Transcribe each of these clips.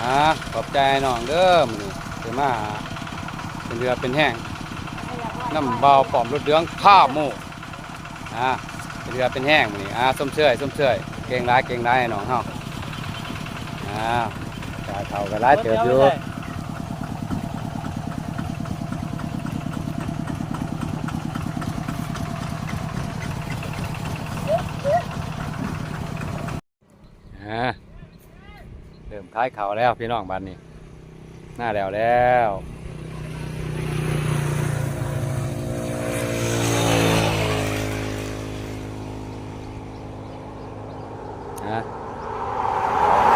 ອ່າ ຂອບໃຈອ້າຍນ້ອງເດີ ມື້ນີ້ໄດ້ມາເປັນເຫື່ອເປັນແຮງນຳບ່າວປ້ອມລົດເຫຼືອງພາໂມ ອ່າ ເປັນເຫື່ອເປັນແຮງມື້ນີ້ ອ່າ ຊົມເຊີຍ ຊົມເຊີຍ ເກັ່ງຫຼາຍ ເກັ່ງຫຼາຍອ້າຍນ້ອງເຮົາ ອ່າ ຈ່າຍເຂົ້າກໍຫຼາຍເຕີບຢູ່. ອ່າ ເລີ່ມຂາຍເຂົ້າແລ້ວພີ່ນ້ອງ ບາດນີ້ ໜ້າແລ້ວແລ້ວ ອ່າ ກ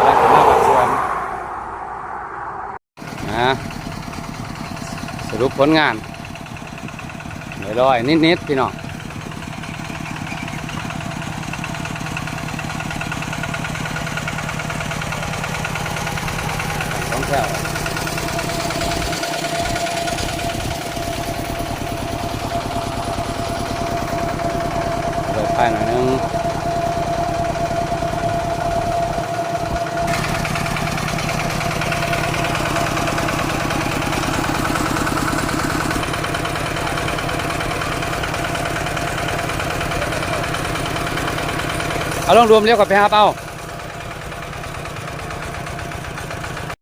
ຳລັງຈະມາບາງສ່ວນ. ອ່າ ສະຫຼຸບຜົນງານໄດ້ຮ້ອຍນິດໆ ພີ່ນ້ອງ ສອງແຖວ ເປີດໄຟໜ້ອຍໜຶ່ງ. ເອົາ ລອງລວມ ລຽວຂ້ອຍໄປຮັບເອົາ.